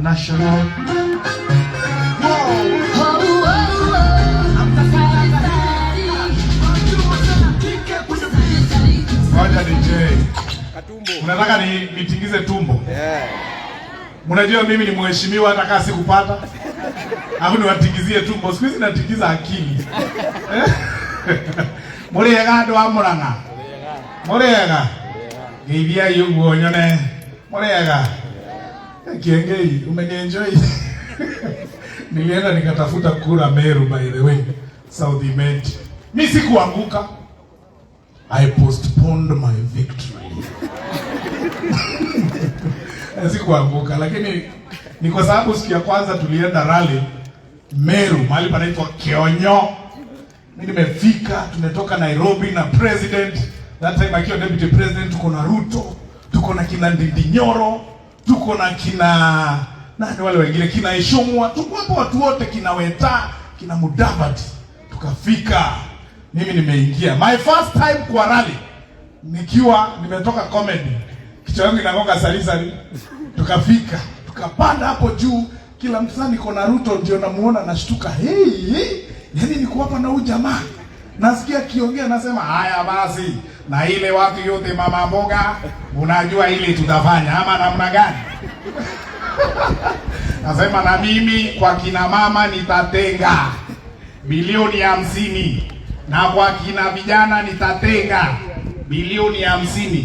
National. Ngoja DJ. Unataka ni nitingize tumbo? Yeah. Mnajua mimi ni mheshimiwa hata kama sikupata. Hapo niwatingizie tumbo. Siku hizi natingiza akili. Muriega andu a Murang'a. Muriega. Ngeithiai uguo nyone. Muriega. Kiengei, umenienjoy. Nilienda nikatafuta kura Meru, by the way. South Imenti. Mi sikuanguka. I postponed my victory. Sikuanguka, lakini ni kwa sababu siku ya kwanza tulienda rally Meru, mahali panaitwa Kionyo. Mimi nimefika, tumetoka Nairobi na president that time akiwa deputy president, tuko na Ruto, tuko na kina Ndindi Nyoro, tuko na kina nani wale wengine, kina Ichung'wah, tuko hapo watu wote, kina Weta, kina Mudavadi. Tukafika, mimi nimeingia my first time kwa rally nikiwa nimetoka comedy, kichwa yangu inagonga salisali. Tukafika, tukapanda hapo juu, kila mtu sasa, niko na Ruto ndio namuona, nashtuka, hey, hey, yani niko hapa na huyu jamaa, nasikia akiongea, nasema haya basi, na ile watu yote mama mboga, unajua ile tutafanya ama namna gani? Nasema na mimi kwa kina mama nitatenga bilioni 50 na kwa kina vijana nitatenga bilioni 50,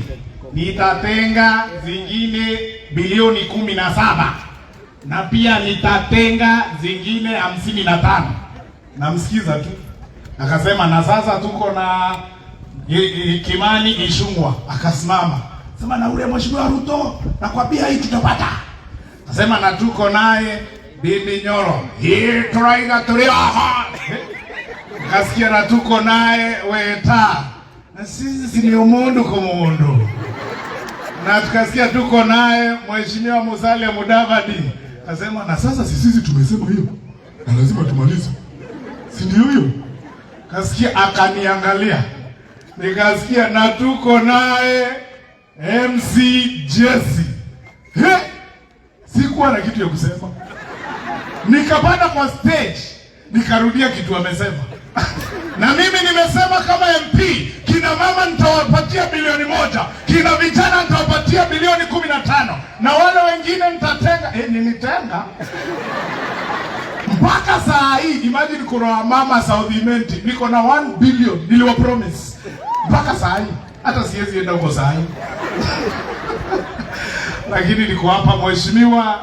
nitatenga zingine bilioni 17 na pia nitatenga zingine 55. Namsikiza tu akasema, na sasa tuko na Kimani Ichung'wah. Akasimama sema, na ule mheshimiwa Ruto nakwambia hii tutapata. Akasema na tuko naye Ndindi Nyoro, hii turaiga turi aha. Kasikia na tuko naye Weta, na sisi si ni umundu kumundu, na tukasikia tuko naye mheshimiwa Musalia Mudavadi, akasema na sasa si sisi tumesema hiyo na lazima tumalize, si ndio hiyo? Kasikia akaniangalia, nikasikia na tuko naye MC Jesse. He, sikuwa na kitu ya kusema, nikapanda kwa stage nikarudia kitu amesema. Na mimi nimesema kama MP, kina mama nitawapatia bilioni 1, kina vijana nitawapatia bilioni 15, na wale wengine nitatenga. Nilitenga mpaka saa hii. Imagine kuna wamama South Imenti, niko na 1 billion niliwa promise mpaka saa hii, hata siwezi enda huko saa hii lakini niko hapa Mheshimiwa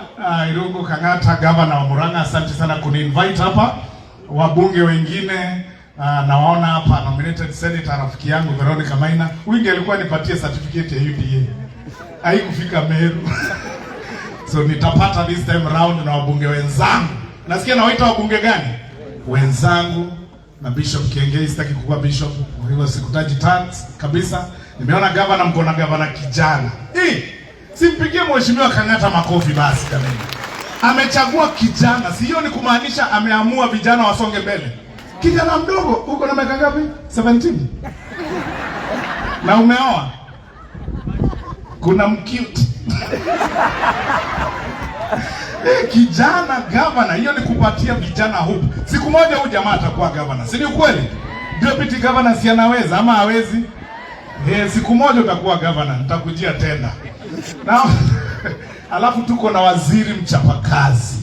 Irungu Kang'ata, gavana wa Murang'a, asante sana kuni-invite hapa. Wabunge wengine nawaona hapa, nominated senator rafiki yangu Veronica Maina. Huyu ndiye alikuwa nipatie certificate ya UDA, haikufika Meru so nitapata this time round na wabunge wenzangu. Nasikia nawaita wabunge gani? Wenzangu na Bishop Kiengei, sitaki kukuwa bishop, kwa hivyo sikutaji tags kabisa. Nimeona gavana, mko na gavana kijana. Eh, simpigie mheshimiwa Kang'ata makofi basi jamani. Amechagua kijana, si hiyo ni kumaanisha ameamua vijana wasonge mbele. Kijana mdogo, uko na miaka ngapi? 17. Na umeoa? Kuna mcute. Eh, kijana gavana, hiyo ni kupatia vijana hope. Siku moja huyu jamaa atakuwa gavana, si ni ukweli? Deputy governor si anaweza ama hawezi? Eh, siku moja utakuwa gavana, nitakujia tena. Na alafu tuko na waziri mchapakazi,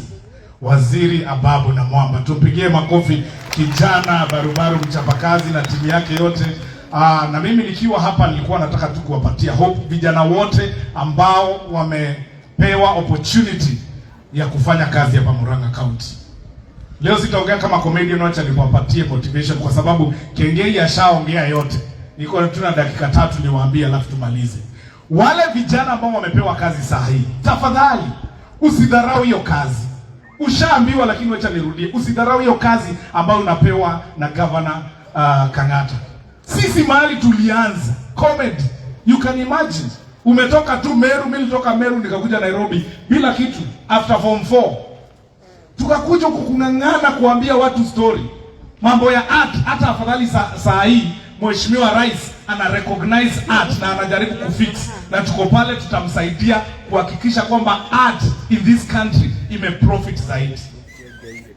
Waziri Ababu Namwamba. Tumpigie makofi kijana barubaru mchapakazi na timu yake yote. Na mimi nikiwa hapa nilikuwa nataka tu kuwapatia hope vijana wote ambao wamepewa opportunity ya kufanya kazi hapa Murang'a County. Leo sitaongea kama comedian, wacha niwapatie motivation kwa sababu Kengei ashaongea yote. Niko tuna dakika 3 niwaambie, alafu tumalize. Wale vijana ambao wamepewa kazi saa hii, tafadhali usidharau hiyo kazi. Ushaambiwa, lakini wacha nirudie, usidharau hiyo kazi ambayo unapewa na governor Kang'ata. Sisi mahali tulianza comedy, you can imagine, umetoka tu Meru, mimi nilitoka Meru nikakuja Nairobi bila kitu after form 4 tukakuja huku kung'ang'ana kuambia watu story, mambo ya art. Hata afadhali saa hii Mheshimiwa Rais ana recognize art na anajaribu kufix, na tuko pale, tutamsaidia kuhakikisha kwamba art in this country imeprofit zaidi.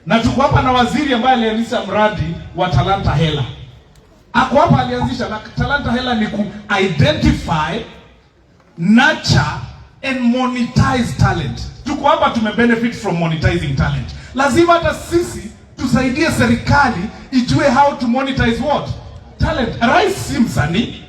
Na tuko hapa na waziri ambaye alianzisha mradi wa Talanta Hela. Ako hapa, alianzisha na Talanta Hela ni ku identify, nurture and monetize talent. Tuko hapa tume benefit from monetizing talent. Lazima hata sisi tusaidie serikali ijue how to monetize what? Talent. Rais si msanii,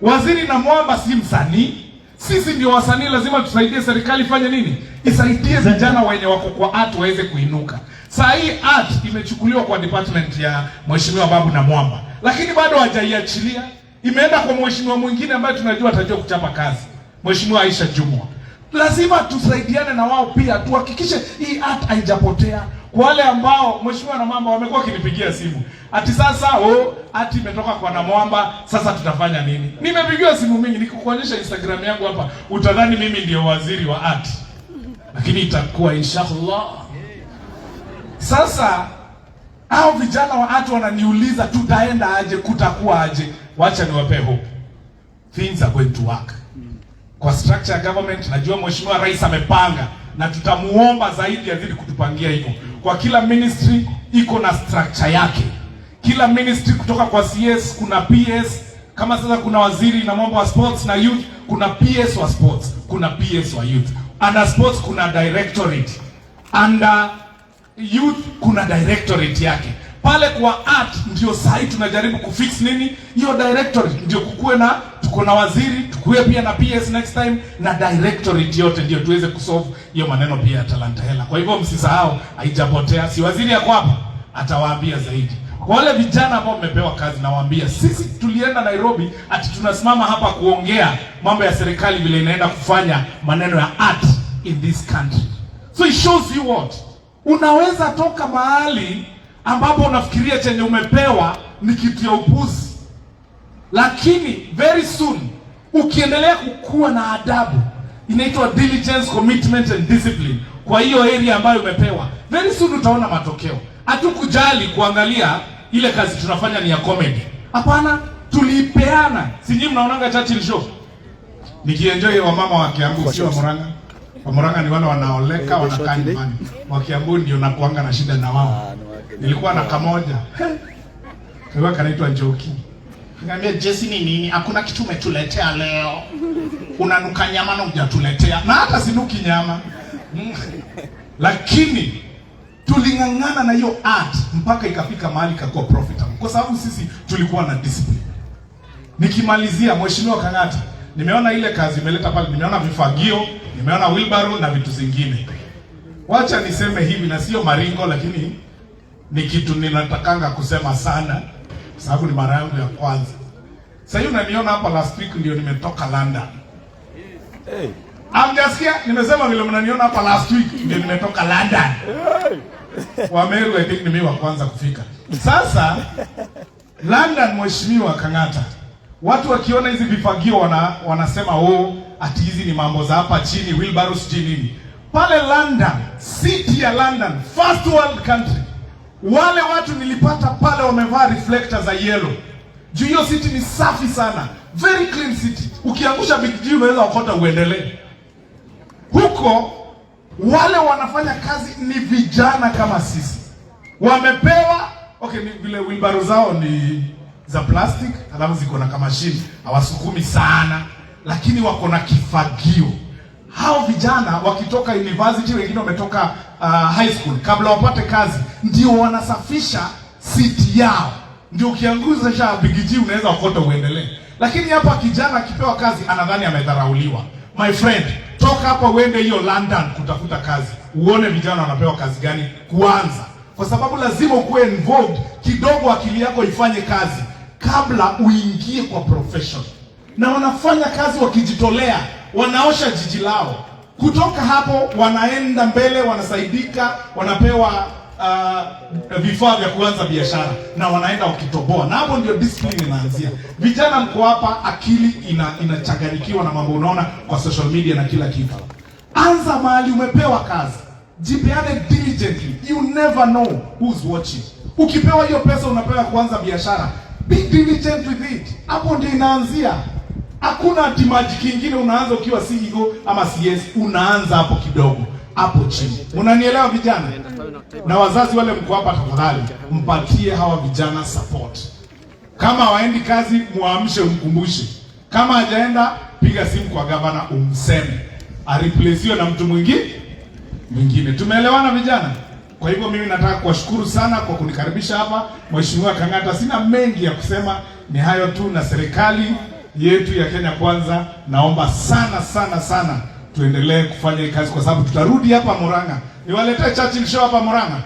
waziri Namwamba si msanii. Sisi ndio wasanii, lazima tusaidie serikali ifanye nini? Isaidie vijana wenye wako kwa art waweze kuinuka. Saa hii art imechukuliwa kwa department ya Mheshimiwa Ababu Namwamba, lakini bado hajaiachilia. Imeenda kwa mheshimiwa mwingine ambaye tunajua atajua kuchapa kazi, Mheshimiwa Aisha Jumwa. Lazima tusaidiane na wao pia, tuhakikishe hii art haijapotea. Kwa wale ambao Mheshimiwa Namwamba wamekuwa wakinipigia simu ati sasa, oh, ati imetoka kwa Namwamba, sasa tutafanya nini? Nimepigiwa simu mingi, nikikuonyesha Instagram yangu hapa utadhani mimi ndio waziri wa art, lakini itakuwa inshallah. Sasa hao vijana wa art wananiuliza tutaenda aje, kutakuwa aje? Wacha niwape hope, things are going to work kwa structure ya government. Najua Mheshimiwa Rais amepanga na tutamuomba zaidi azidi kutupangia hivyo. Kwa kila ministry iko na structure yake, kila ministry kutoka kwa CS kuna PS. Kama sasa kuna waziri na mambo wa sports na youth, kuna PS wa sports, kuna PS wa youth. Under sports kuna directorate, under youth kuna directorate yake. Pale kwa art ndio sahi tunajaribu kufix nini hiyo directorate, ndio kukuwe na tuko na waziri, tukuwe pia na PS next time na directorate yote, ndio tuweze kusolve hiyo maneno pia ya Talanta Hela. Kwa hivyo msisahau, haijapotea. Si waziri yako hapa atawaambia zaidi. Kwa wale vijana ambao mmepewa kazi, nawaambia sisi tulienda Nairobi ati tunasimama hapa kuongea mambo ya serikali vile inaenda kufanya maneno ya art in this country. So it shows you what unaweza toka mahali ambapo unafikiria chenye umepewa ni kitu ya upuzi, lakini very soon ukiendelea kukua na adabu, inaitwa diligence, commitment and discipline, kwa hiyo area ambayo umepewa, very soon utaona matokeo. Hatukujali kuangalia ile kazi tunafanya ni ya comedy. Hapana, tulipeana. Si nyinyi mnaonanga Churchill Show? Nikienjoy wamama wa Kiambu, sio wa Murang'a. Wa Murang'a ni wale wanaoleka wanakaa nyumbani. Wa Kiambu ndio nakuanga na shida na wao. Nilikuwa na kamoja. Kalikuwa kanaitwa Njoki. Nikamwambia, "Jesse, ni nini? Hakuna kitu umetuletea leo. Unanuka nyama na hujatuletea." Na hata sinuki nyama. Lakini tuling'ang'ana na hiyo art mpaka ikafika mahali ikakuwa profitable, kwa sababu sisi tulikuwa na discipline. Nikimalizia, Mheshimiwa Kang'ata, nimeona ile kazi imeleta pale, nimeona vifagio, nimeona wheelbarrow na vitu zingine. Wacha niseme hivi, na sio maringo, lakini ni kitu ninatakanga kusema sana, kwa sababu ni mara yangu ya kwanza. Sasa hivi unaniona hapa, last week ndio nimetoka London. Hey. Hamjasikia? Nimesema vile mnaniona hapa, last week ndio nimetoka London. Wa Meru, I think ni mimi wa kwanza kufika. Sasa London, Mheshimiwa Kang'ata, watu wakiona hizi vifagio wanasema, "Oh, ati hizi ni mambo za hapa chini, wheelbarrow sijui nini." Pale London, city ya London, first world country, wale watu nilipata pale wamevaa reflector za yellow. Juu hiyo city ni safi sana, very clean city. Ukiangusha Big G unaweza okota uendelee. Huko wale wanafanya kazi ni vijana kama sisi, wamepewa, okay, ni vile wheelbarrow zao ni za plastic, alafu ziko na kamashini, hawasukumi sana, lakini wako na kifagio. Hao vijana wakitoka university, wengine wametoka high school, kabla wapate kazi, ndio wanasafisha city yao, ndio ukiangusha Big G unaweza okota uendelee. Lakini hapa kijana akipewa kazi anadhani amedharauliwa. My friend, toka hapa uende hiyo London kutafuta kazi, uone vijana wanapewa kazi gani kwanza, kwa sababu lazima ukuwe involved kidogo, akili yako ifanye kazi kabla uingie kwa profession. Na wanafanya kazi wakijitolea, wanaosha jiji lao. Kutoka hapo wanaenda mbele, wanasaidika, wanapewa vifaa vya kuanza biashara na wanaenda wakitoboa, na hapo ndio discipline inaanzia. Vijana mko hapa, akili inachanganyikiwa na mambo unaona kwa social media na kila kitu. Anza mahali umepewa kazi, jipeane diligently, you never know who's watching. Ukipewa hiyo pesa unapewa kuanza biashara, Be diligent with it. Hapo ndio inaanzia. Hakuna ati magic ingine unaanza ukiwa CEO ama CS, unaanza hapo kidogo, hapo chini. Unanielewa vijana? Na wazazi wale mko hapa, tafadhali mpatie hawa vijana support. Kama hawaendi kazi, muamshe, umkumbushe. Kama hajaenda, piga simu kwa gavana umseme areplaciwe na mtu mwingine. Tumeelewana vijana? Kwa hivyo mimi nataka kuwashukuru sana kwa kunikaribisha hapa. Mheshimiwa Kang'ata, sina mengi ya kusema, ni hayo tu, na serikali yetu ya Kenya Kwanza, naomba sana sana sana tuendelee kufanya hii kazi, kwa sababu tutarudi hapa Murang'a. Niwaletee Churchill Show hapa Murang'a?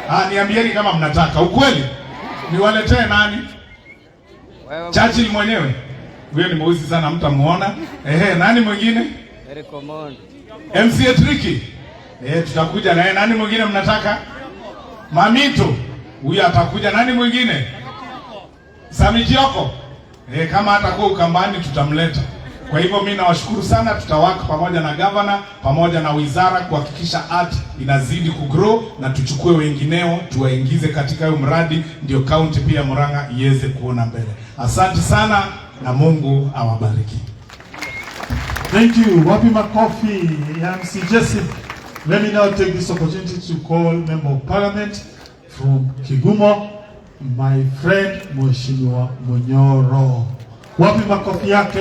Ah, niambieni kama mnataka ukweli. Niwaletee nani? Churchill mwenyewe. Huyo ni mweusi sana, mtamuona. Ehe, nani mwingine? Eric Omondi. MCA Tricky. Eh, tutakuja naye. Nani mwingine mnataka? Mamito. Huyu atakuja. Nani mwingine? Sami Kioko. Eh, kama hatakuwa Ukambani tutamleta. Kwa hivyo mimi nawashukuru sana, tutawaka pamoja na gavana pamoja na wizara kuhakikisha art inazidi kugrow na tuchukue wengineo tuwaingize katika hiyo mradi, ndio kaunti pia Murang'a iweze kuona mbele. Asante sana na Mungu awabariki. Thank you. Wapi makofi ya MC Jesse. Let me now take this opportunity to call Member of Parliament from Kigumo, my friend Mheshimiwa Munyoro. Wapi makofi yake?